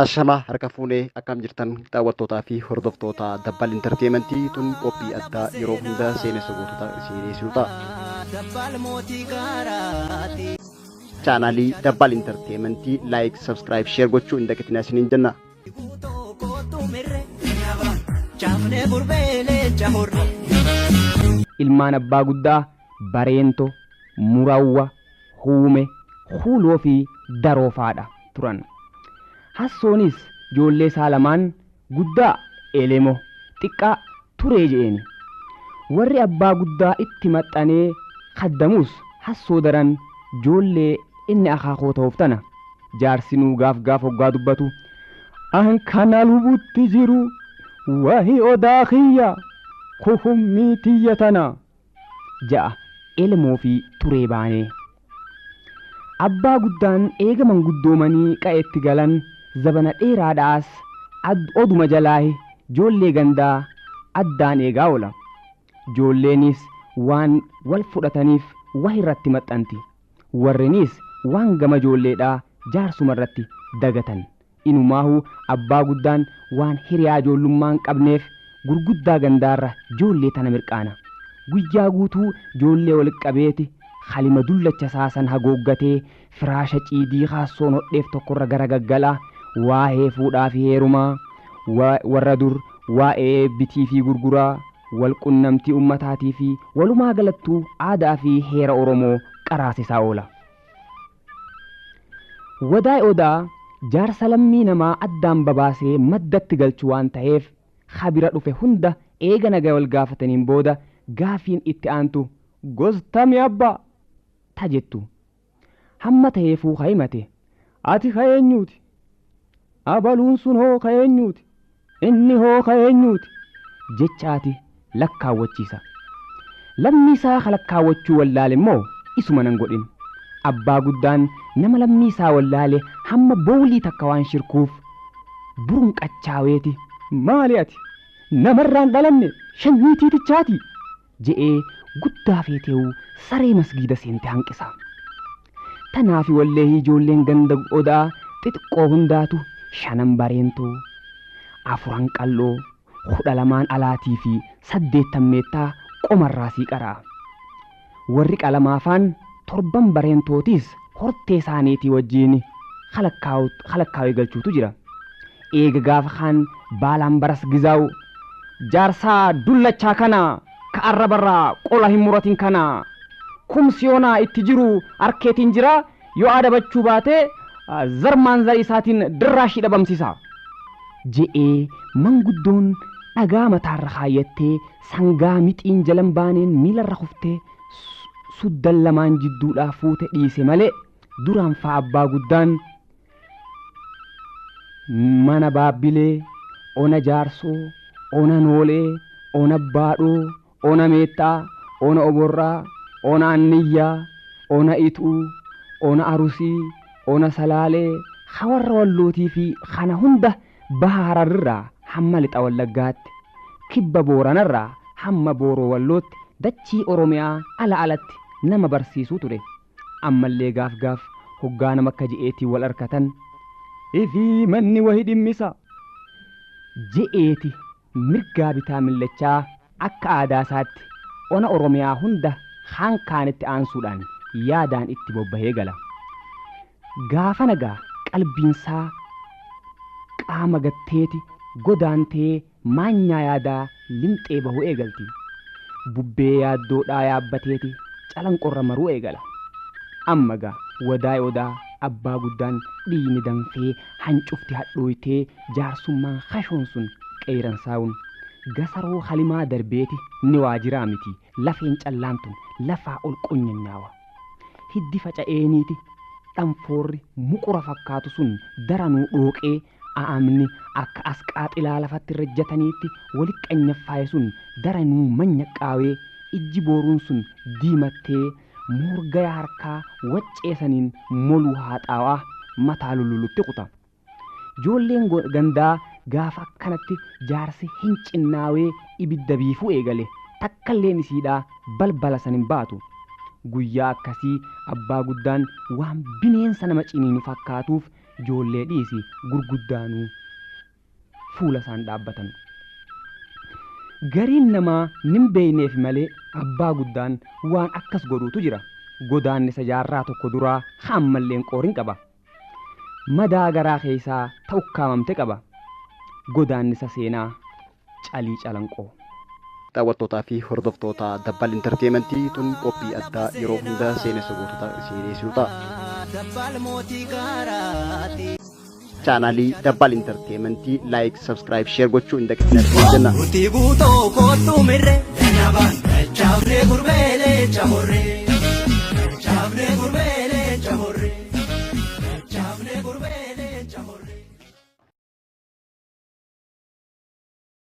Ashamaa harka fuunee akkam jirtan daawwattootaa fi hordoftoota Dabbal Intarteementii tun qophii addaa yeroo hunda seenessa gootota isinii ta'a. Dabbal mootii gaaraati. Chaanaalii Dabbal Intarteementii laayik, sabskiraayib, sheer gochuu hin dagatinaa isiniin jenna. Guutoo kootu mirre. Caafnee gurbee leenca horre. Ilmaan abbaa guddaa Bareento, Murawwa, Huume, Huuloo fi Daroofaadha turan. Hassoonis ijoollee isaa lamaan guddaa Elemo, xiqqaa Turee je'eeni. Warri abbaa guddaa itti maxxanee kaddamus hassoo daran ijoollee inni akaakoo ta'uuf tana. Jaarsinuu gaaf gaaf hoggaa dubbatu an kana lubutti jiru wahi odaa kiyya kuhummii tiyya tana ja'a Elemoo fi Turee baanee. Abbaa guddaan eega manguddoomanii qa'etti galan zabana dheeraadhaas oduma jalaahi ijoollee gandaa addaan eegaa oola. Ijoolleenis waan wal fudhataniif wah irratti maxxanti. Warreenis waan gama ijoolleedhaa jaarsuma irratti dagatan. Inumaahu abbaa guddaan waan hiriyaa ijoollummaa hin qabneef gurguddaa gandaarra ijoollee tana mirqaana. Guyyaa guutuu ijoollee wal qabeeti halima dullacha saasan hagooggatee firaasha ciidii haassoon hodheef tokkorra gara gaggalaa waa'ee fuudhaa fi heerumaa warra dur waa'ee bitii fi gurguraa wal qunnamtii ummataatii fi walumaa galattuu aadaa fi heera Oromoo qaraasisaa oola. Wadaay odaa jaarsa lammii namaa addaan babaasee maddatti galchu waan ta'eef habira dhufe hunda eega nagaa wal gaafataniin booda gaafiin itti aantu gostami abbaa ta jettu. Hamma ta'eefuu ka himate ati ka eenyuuti? Abaluun sun hoo ka eenyuuti? Inni hoo ka eenyuuti? Jechaati lakkaawwachiisa. Lammii isaa ka lakkaawwachuu wallaale immoo isuma nan godhin. Abbaa guddaan nama lammii isaa wallaale hamma boolii takka waan shirkuuf burunqachaaweeti. Maali ati? Namarraan dhalanne shanyii tiitichaati je'ee guddaa feeteewu saree masgiida seente hanqisa. Tanaafi walleehii ijoolleen ganda odaa xixiqqoo hundaatu shanan bareentoo, afuran qalloo, 12 alaatii fi 8 meettaa qomarraa sii qara'a. Warri qalamaafaan 7 bareentootis hortee isaaniitii wajjin halakkaawee galchuutu jira. Eega gaafa kaan baalaan baras gizaa'u jaarsaa dullachaa kana ka arrabarraa qola hin muratin kana kumsiyoonaa itti jiru harkeetiin jira yoo adabachuu baate zarmaan zarii isaatiin dirraashii dhabamsiisa. Je'ee manguddoon dhagaa mataarra kaayyattee sangaa mixiin jalan baaneen miilarra kuftee suddan lamaan jidduudhaa fuute dhiise malee duraan faa abbaa guddaan mana baabbilee, ona jaarsoo, ona noolee, ona baadhoo, ona meexxaa, ona oborraa, ona anniyyaa, ona ituu, ona arusii, ona salaalee, hawarra wallootii fi kana hunda baha hararrirraa hamma lixa wallaggaatti, kibba booranarraa hamma booroo wallootti dachii Oromiyaa ala alatti nama barsiisuu ture. Ammallee gaaf gaaf hoggaa nama akka je'eetiin wal harkatan ifii manni wahi dhimmisa je'eeti mirgaa bitaa millachaa akka aadaa isaatti ona Oromiyaa hunda haan kaanitti aansuudhaan yaadaan itti bobbahee gala. Gaafa nagaa qalbiinsaa qaama gatteeti godaantee maanyaa yaadaa limxee bahuu eegalti. Bubbee yaaddoodhaa yaabbateeti calanqorra maruu eegala. Amma gaa wadaay odaa abbaa guddaan dhiigni danfee hancufti hadhooytee jaarsummaan hashoon sun qeeransaa'uun gasaroo halimaa darbeeti ni waajiraa miti lafeen callaan tun lafaa ol qonyanyawa. Hiddi faca'eeniiti dhanfoorri muqura fakkaatu sun daranuu dhooqee a'amni akka asqaaxilaa lafatti rajjataniitti wali qanyaffaaye sun daranuu manyaqqaawee ijji booruun sun diimattee moorgaya harkaa wacceesaniin moluu haaxaawaa mataa lullulutti kuta. Ijoolleen gandaa gaafa akkanatti jaarsi hin cinnaawee ibidda biifuu eegale takkalleen isiidhaa balbala san hin baatu. Guyyaa akkasii abbaa guddaan waan bineensa nama ciniinu fakkaatuuf Ijoollee dhiisi gurguddaanuu fuula isaan dhaabbatan. Gariin namaa nin beeyneef malee abbaa guddaan waan akkas godhuutu jira. Godaannisa jaarraa tokko duraa hammalleen qoorin qaba. Madaa garaa keessaa ta'u kaamamte qaba. Godaannisa seenaa calii calanqoo. Daawwattootaa fi hordoftoota Dabbal Intarteementii tun qophii addaa yeroo hunda seenessa gootota isinii ta'a. Dabbal mootii gaaraati. Chaanaalii Dabbal Intarteementii laayik, sabskiraayib, sheer gochuu hin dagatinaa jenna. Murtii guutoo kootu mirre. Chaafnee gurbeelee chamorree. Chaafnee gurbeelee.